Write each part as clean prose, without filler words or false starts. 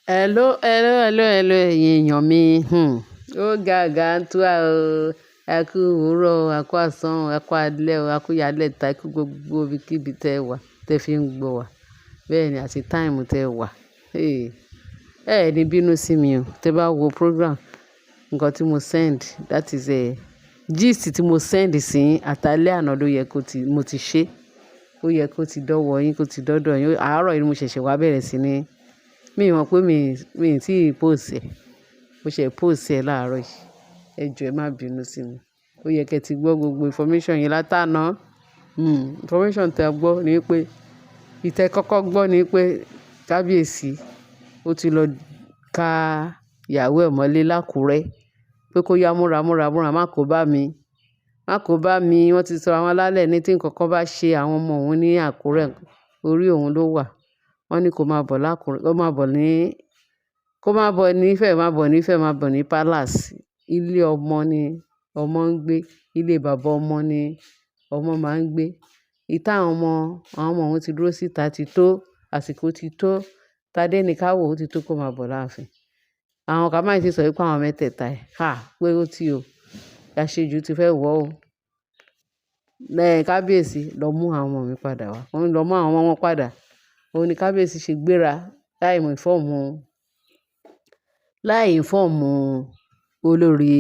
Hello, hello, hello, hello, ẹ̀yin èèyàn mi. Ó ga gàntua o. Ẹ kú òwúrọ̀, ẹ kú àsán, ẹ kú alẹ́ o, ẹ kú ìyálẹ́ta, ẹ kú gbogbo ibikíbi tẹ wà, tẹ fi ń gbọ́ wa. Bẹ́ẹ̀ ni àti time tẹ wà. Hey, ẹ ní bínú sí mi o. Tẹ bá wo program, nǹkan tí mo send, that is a gist tí mo send sí yín àtàlẹ́ àná ló yẹ kó ti, mo ti ṣe. Ó yẹ kó ti dọ́wọ́ yín, kó ti dọ́dọ̀ yín. Àárọ̀ yìí ni mo ṣẹ̀ṣẹ̀ wá bẹ̀rẹ̀ sí ní. Mi ò mọ̀ pé mi ò tí ì post ẹ̀. Mo ṣẹ̀ post ẹ̀ láàárọ̀ yìí. Ẹ jọ̀ọ́, ẹ má bínú sí mi. Ó yẹ kí ẹ ti gbọ́ gbogbo information yìí látàná. Information tí a gbọ́ ni pé, ìtẹ́ kọ́kọ́ gbọ́ ni pé Kábíyèsí ó ti lọ ka ìyàwó ẹ̀ mọ́lé l'Ákúrẹ́ pé kó yá múra, múra, múra, má kó bá mi. Má kó bá mi. Wọ́n ti sọ àwọn alálẹ̀ ní tí nǹkan kan bá ṣe àwọn ọmọ òun ní Àkúrẹ́, orí òun ló wà. Wọ́n ní kó máa bọ̀ l'Ákúrẹ́, kó máa bọ̀ ní, kó máa bọ̀ ní Ifẹ̀, máa bọ̀ ní Ifẹ̀, máa bọ̀ ní Palace. Ilé ọmọ ni ọmọ ń gbé. Ilé bàbá ọmọ ni ọmọ máa ń gbé. Ìta àwọn ọmọ òun ti dúró síta ti tó, àsìkò ti tó. Tádé ní ká wò ó ti tó kó máa bọ̀ láàfin. Àwọn kan máa ti sọ wípé àwọn mẹ́tẹ̀ẹ̀ta ẹ̀, ha! Pé ó ti o. Àṣejù ti fẹ́ wọ̀ ó. Lẹ́ẹ̀ Kábíyèsí lọ mú àwọn ọmọ mi padà wá. Wọ́n lọ mú àwọn ọmọ wọn padà. Òun ni Kábíyèsí ṣe gbéra láì inform olórí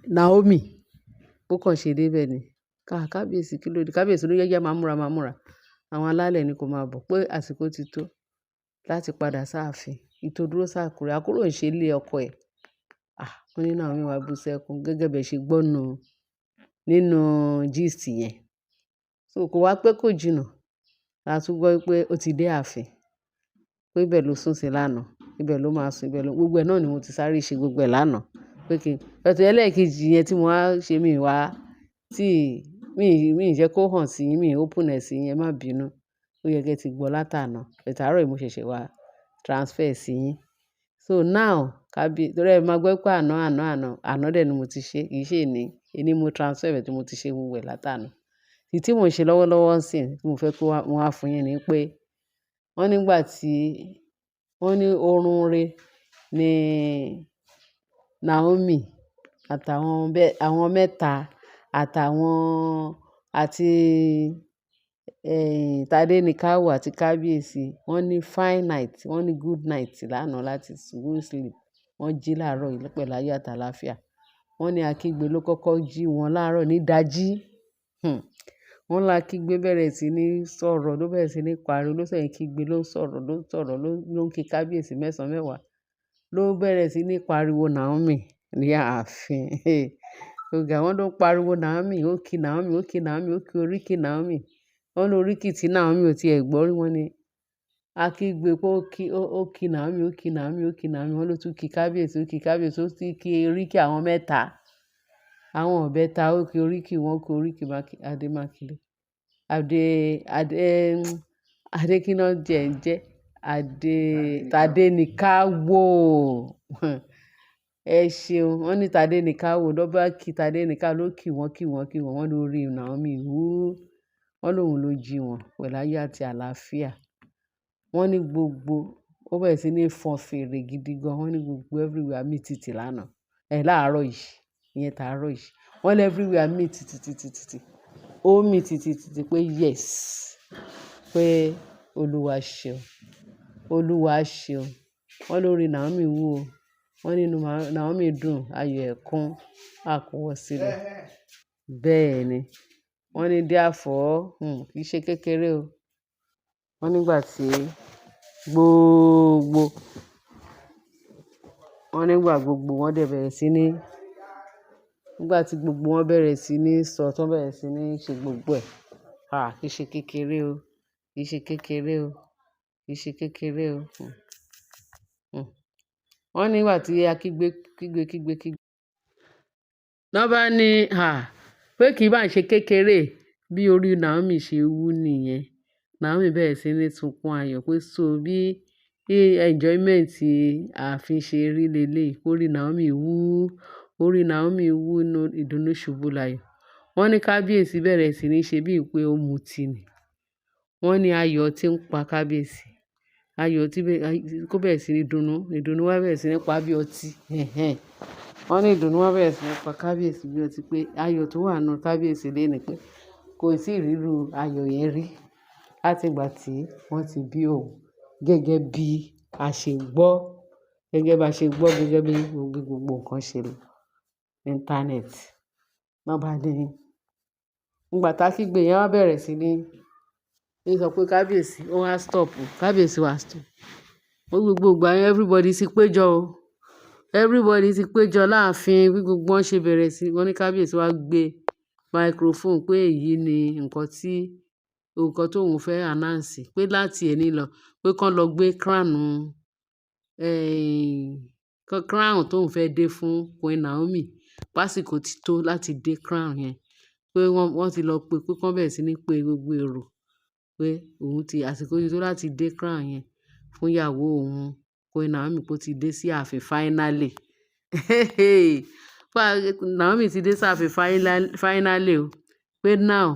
Naomi. Bó kàn ṣe dé bẹ́ẹ̀ ni. Ká Kábíyèsí kí ló dé? Kábíyèsí ló yẹ́yẹ́ máa múra, máa múra. Àwọn alálẹ̀ ní kó máa bọ̀ pé àsìkò ti tó láti padà sáàfin. Ìtò dúró sákúrẹ́. Àkúrẹ́ ò ń ṣe ilé ọkọ ẹ̀. Ah! Wọ́n ní Naomi wá bú sẹ́kún gẹ́gẹ́ bí ẹ ṣe gbọ́ nínú gist yẹn. So kò wá pé kò jìnnà. A tún gbọ́ pé ó ti dé ààfin. Pé ibẹ̀ ló sùn sí lánàá. Ibẹ̀ ló máa sùn, ibẹ̀ ló, gbogbo ẹ̀ náà ni mo ti sáré ṣe gbogbo ẹ̀ lánàá. Pé kí n, ẹ̀tọ́ ẹlẹ́ẹ̀kejì yẹn tí mo wá ṣe mi wá, tí mi jẹ́ kó hàn sí yín, mi open ẹ̀ sí yín, ẹ má bínú. Ó yẹ kí ẹ ti gbọ́ látàná. But àárọ̀ yìí mo ṣẹ̀ṣẹ̀ wá transfer sí yín. So now, torí ẹ máa gbọ́ pé àná, àná, àná, àná dè ni mo ti ṣe, kì í ṣe èní. Èní mo transfer ẹ̀ tí mo ti ṣe gbogbo ẹ̀ látàná. Èyí tí mò ń ṣe lọ́wọ́lọ́wọ́ ńsìn tí mo fẹ́ kó wá, mo wá fún yín ni pé wọ́n nígbà tí wọ́n ní orun re ní Naomi àtàwọn bẹ́, àwọn mẹ́ta àtàwọn àti, Tadenikawo àti Kábíyèsí. Wọ́n ní fine night, wọ́n ní good night lánàá láti sùn, good sleep. Wọ́n jí láàárọ̀ yìí pẹ̀lú ayọ̀ àti àlàáfíà. Wọ́n ní akígbe ló kọ́kọ́ jí wọn láàárọ̀ ní ìdájí. Wọ́n lá kígbe bẹ̀rẹ̀ sí ní sọ̀rọ̀, ló bẹ̀rẹ̀ sí ní pariwo, ló sẹ̀ kígbe, ló ń sọ̀rọ̀, ló ń sọ̀rọ̀, ló ń kí Kábíyèsí mẹ́sàn-án mẹ́wàá. Ló bẹ̀rẹ̀ sí ní pariwo Naomi ní ààfin. Ọ̀gá wọn ló ń pariwo Naomi, ó kí Naomi, ó kí Naomi, ó kí oríkì Naomi. Wọ́n ní oríkì tí Naomi ò tí ì gbọ́ rí. Wọ́n ní akígbe pé ó kí Naomi, ó kí Naomi, ó kí Naomi. Wọ́n ló tún kí Kábíyèsí, ó kí Kábíyèsí, ó sì kí oríkì àwọn mẹ́ta. Àwọn ìbẹta ó kí oríkì wọn, ó kí oríkì Adémákindé. Adé, Adé, Adé kí ná jẹ́ ń jẹ́? Adé, Tadenikawo. Ẹ ṣeun. Wọ́n ní Tadenikawo ló bá kí Tadenikawo ló kí wọ́n, kí wọ́n, kí wọ́n. Wọ́n lórí Naomi wú. Wọ́n lóhun ló jí wọn pẹ̀lú ayọ̀ àti àlàáfíà. Wọ́n ní gbogbo, ó bẹ̀rẹ̀ sí ní fọn fèrè gidi gan. Wọ́n ní gbogbo everywhere mì tìtì lánàá. Láàárọ̀ yìí, ìyẹn tàárọ̀ yìí. Wọ́n ní everywhere mì tìtì, tìtì, tìtì. Ó mì tìtì, tìtì pé yes, pé Olúwa ṣeun. Olúwa ṣeun. Wọ́n lórí Naomi wú o. Wọ́n ní inú Naomi dùn, ayọ̀ ẹ̀ kún, àkúnwọ́ sílẹ̀. Bẹ́ẹ̀ ni. Wọ́n ní therefore, kì í ṣe kékeré o. Wọ́n nígbà tí gbogbo, wọ́n nígbà gbogbo wọ́n dẹ̀ bẹ̀rẹ̀ sí ní, nígbà tí gbogbo wọn bẹ̀rẹ̀ sí ní sọ, tó bẹ̀rẹ̀ sí ní ṣe gbogbo ẹ̀. Ah! Kì í ṣe kékeré o. Kì í ṣe kékeré o. Kì í ṣe kékeré o. Wọ́n nígbà tí akígbe, kígbe, kígbe, kígbe. Lọ́ bá ní, ah! Pé kì í bá ń ṣe kékeré bí orí Naomi ṣe wú nìyẹn. Naomi bẹ̀rẹ̀ sí ní sunkún ayọ̀ pé so bí enjoyment ààfin ṣe rí lélẹ̀. Orí Naomi wú, orí Naomi wú inú ìdùnnú ṣubú láyọ̀. Wọ́n ní Kábíyèsí bẹ̀rẹ̀ sí ní ṣe bí i pé ó mutí ni. Wọ́n ní ayọ̀ tí ń pa kábíyèsí. Ayọ̀ tí kó bẹ̀rẹ̀ sí ní dùnnú, ìdùnnú wá bẹ̀rẹ̀ sí ní pa bí ọtí. Ẹ̀hẹn. Wọ́n ní ìdùnnú wá bẹ̀rẹ̀ sí ní pa kábíyèsí bí ọtí pé ayọ̀ tó wà nínú kábíyèsí léni pé kò tí ì ríru ayọ̀ yẹn rí láti ìgbà tí wọ́n ti bí òun. Gẹ́gẹ́ bí a ṣe gbọ́, gẹ́gẹ́ bí a ṣe gbọ́, gẹ́gẹ́ bí gbogbo nǹkan ṣe lọ. Internet. Wọ́n bá ní, nígbà tá kígbe yẹn wá bẹ̀rẹ̀ sí ní sọ pé kábíyèsí ó wá stop, kábíyèsí wá stop. Gbogbo ìgbà yẹn everybody ti péjọ o. Everybody ti péjọ láàfin bí gbogbo wọn ṣe bẹ̀rẹ̀ sí. Wọ́n ní kábíyèsí wá gbé microphone pé èyí ni nǹkan tí, nǹkan tó òun fẹ́ announce pé láti èní lọ pé kí wọ́n lọ gbé crown, crown tó òun fẹ́ dé fún Queen Naomi. Pásìkò ti tó láti dé crown yẹn. Pé wọ́n ti lọ pé kí wọ́n bẹ̀rẹ̀ sí ní pé gbogbo èrò pé òun ti, àsìkò ti tó láti dé crown yẹn fún ìyàwó òun Queen Naomi, pé ó ti dé sí ààfin finally. Naomi ti dé sí ààfin finally o. Pé now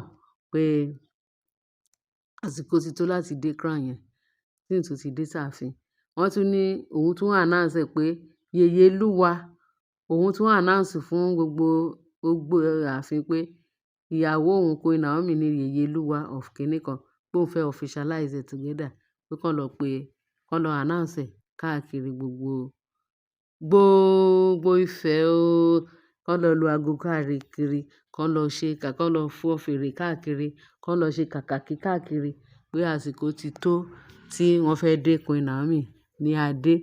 pé àsìkò ti tó láti dé crown yẹn. Since tó ti dé sí ààfin. Wọ́n tún ní òun tún announce pé Yèyé Lúwa, òun tún announce fún gbogbo, gbogbo ààfin pé ìyàwó òun Queen Naomi ní Yèyé Lúwa of kini kan, pé òun fẹ́ officialize it together. Pé kí wọ́n lọ pé, kí wọ́n lọ announce ẹ̀ káàkiri gbogbo, gbogbo Ifẹ̀ o. Kí wọ́n lọ lu ago káàkiri, kí wọ́n lọ ṣe, kí wọ́n lọ fọ́ fèrè káàkiri, kí wọ́n lọ ṣe kàkàkí káàkiri pé àsìkò ti tó tí wọ́n fẹ́ dé Queen Naomi ní adé.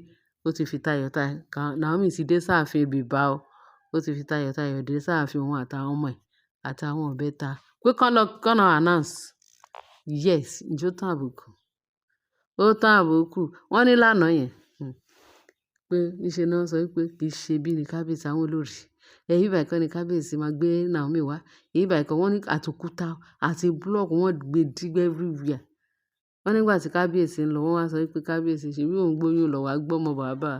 Ó ti fi tayọ̀tayọ̀, Naomi ti dé sáàfin bíbà o. Ó ti fi tayọ̀tayọ̀ dé sáàfin, òun àtàwọn ọmọ ẹ̀ àtàwọn ìbẹta. Pé kí wọ́n lọ announce. Yes, ǹjẹ́ ó tán àbùkù? Ó tán àbùkù. Wọ́n ní lánàá yẹn, pé níṣe ni wọ́n sọ wípé kì í ṣe bí ní kábíyèsí àwọn olórí. Ibi báyìí kọ́ ni kábíyèsí máa gbé Naomi wá. Ibi báyìí kọ́, wọ́n ní àtòkúta àti block wọ́n gbé dígbẹ́ everywhere. Wọ́n nígbà tí kábíyèsí ń lọ, wọ́n wá sọ wípé kábíyèsí ṣe bí òun gbóyún lọ wá gbọ́mọ bàbá.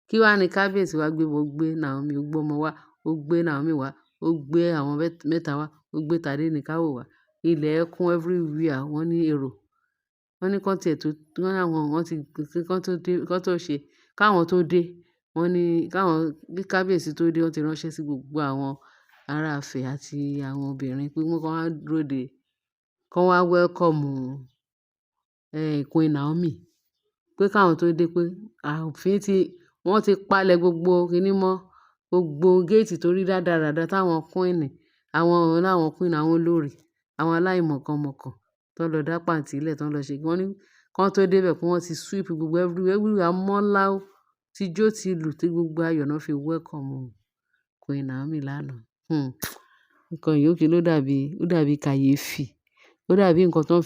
Kí wá ní kábíyèsí wá gbé, ó gbé Naomi, ó gbọ́mọ wá, ó gbé Naomi wá, ó gbé àwọn mẹ́ta wá, ó gbé Tádéníkáwò wá. Ilẹ̀ kún everywhere, wọ́n ní èrò. Wọ́n ní kí wọ́n tiẹ̀ tó, wọ́n ní àwọn, wọ́n ti, kí wọ́n tó dé, kí wọ́n tó ṣe, káwọn tó dé, wọ́n ní káwọn, kí kábíyèsí tó dé, wọ́n ti ránṣẹ́ sí gbogbo àwọn ará Ifẹ̀ àti àwọn obìnrin pé wọ́n wá dúró de, kí wọ́n wá welcome, Queen Naomi. Pé káwọn tó dé pé ààfin tí wọ́n ti palẹ̀ gbogbo kiní mọ́, gbogbo gate tó rí rádaràda táwọn queen, àwọn láwọn queen, àwọn olórí, àwọn aláìmọ̀kan-mọ̀kan tó ń lọ dá pàǹtí lẹ̀ tó ń lọ ṣe. Wọ́n ní kí wọ́n tó dé bẹ̀ pé wọ́n ti sweep gbogbo everywhere, everywhere mọ́ láú, tí jó ti lù tí gbogbo ayọ̀ náà fi welcome Queen Naomi lánàá. Nǹkan yìí ó kí ló dàbí, ó dàbí kàyéfì. Ó dàbí nǹkan tó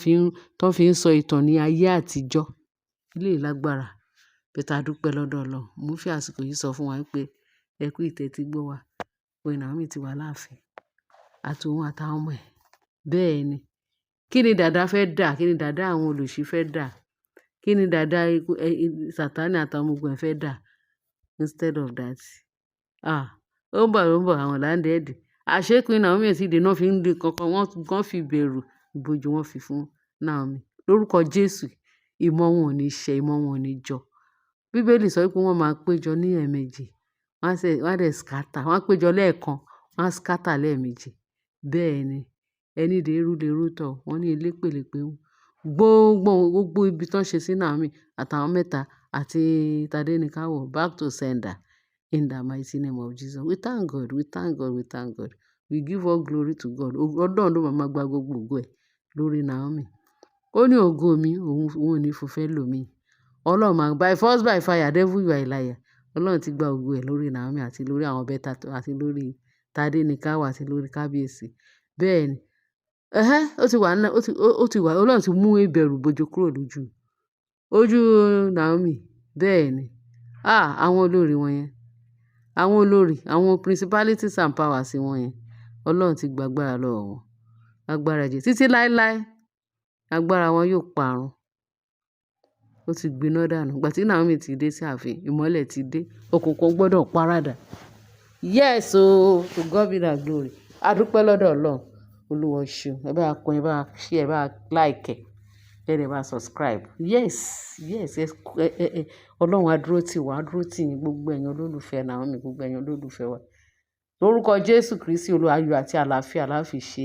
ń fi ń sọ ìtàn ní ayé àtijọ́. Eléyìí lágbára. But a dúpẹ́ lọ́dọ̀ Ọlọ́run. Mo ń fi àsìkò yìí sọ fún wa wípé ẹ kú ìtẹ́tí gbọ́ wa. Queen Naomi ti wà láàfin àti òun àtàwọn ọmọ ẹ̀. Bẹ́ẹ̀ ni. Kí ni dàda fẹ́ dà? Kí ni dàda àwọn olòṣì fẹ́ dà? Kí ni dàda Sátánì àtàwọn ọmọ ogun ẹ̀ fẹ́ dà? Instead of that. Ah! Ó ń bọ̀, ó ń bọ̀, àwọn landed. Àṣé Queen Naomi ò tí dé náà fi ń dé kankan, wọ́n gan fi bẹ̀rù ìbojú wọn fi fún Naomi. Lórúkọ Jésù, ìmọ̀ wọn ò ní ṣẹ, ìmọ̀ wọn ò ní jọ. Bíbélì sọ wípé wọ́n máa péjọ ní ẹ̀ẹ̀mejì, wọ́n á dẹ̀ scatter. Wọ́n á péjọ lẹ́ẹ̀kan, wọ́n á scatter lẹ́ẹ̀mejì. Bẹ́ẹ̀ ni, ẹni dé rú lè rú tọ̀, wọ́n ní elépè lèpè ń. Gbogbo, gbogbo ibi tó ń ṣe sí Naomi àtàwọn mẹ́ta àti Tádéníkáwò, back to sender in the mighty name of Jesus. We thank God, we thank God, we thank God. We give all glory to God. Ọlọ́run ló máa gba gbogbo ògo ẹ̀ lórí Naomi. Ó ní ògo mi, òun, òun ò ní fún fẹ́ lò mi. Ọlọ́run máa by force by fire, devil you are a liar. Ọlọ́run ti gba ògo ẹ̀ lórí Naomi àti lórí àwọn bẹ́ta àti lórí Tádéníkáwò àti lórí kábíyèsí. Bẹ́ẹ̀ ni. Ẹ̀hẹ́, ó ti wà ní, ó ti wà, Ọlọ́run ti mú ìbẹ̀rù bojo kúrò lójú, ojú Naomi. Bẹ́ẹ̀ ni. Ah! Àwọn olórí wọn yẹn, àwọn olórí, àwọn principalities and powers wọn yẹn, Ọlọ́run ti gba agbára lọ́wọ́ wọn. Agbára ẹ̀jẹ̀ títí láéláé, agbára wọn yóò parun. Ó ti gbiná dànù. Ìgbà tí Naomi ti dé sí ààfin, ìmọ́lẹ̀ ti dé. Òkùnkùn gbọdọ̀ paradà. Yes o, to God be the glory. A dúpẹ́ lọ́dọ̀ Ọlọ́run. Olúwa ṣeun. Ẹ bá wa pín, ẹ bá wa share, ẹ bá wa like. Ẹ dẹ̀ bá subscribe. Yes. Ẹ Ọlọ́run á dúró tì wá, á dúró tì yín, gbogbo ẹ̀yin olólùfẹ́ Naomi, gbogbo ẹ̀yin olólùfẹ́ wa. Lórúkọ Jésù Kristi Olúwa, ayọ̀ àti àlàáfíà la fi ṣe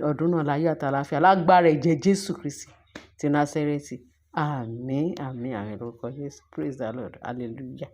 ọdún náà, láyọ̀ àti àlàáfíà, lágbára ẹ̀jẹ̀ Jésù Kristi ti Násárẹ́tì. Àmín, àmín, àmín lórúkọ Jésù. Praise the Lord. Hallelujah.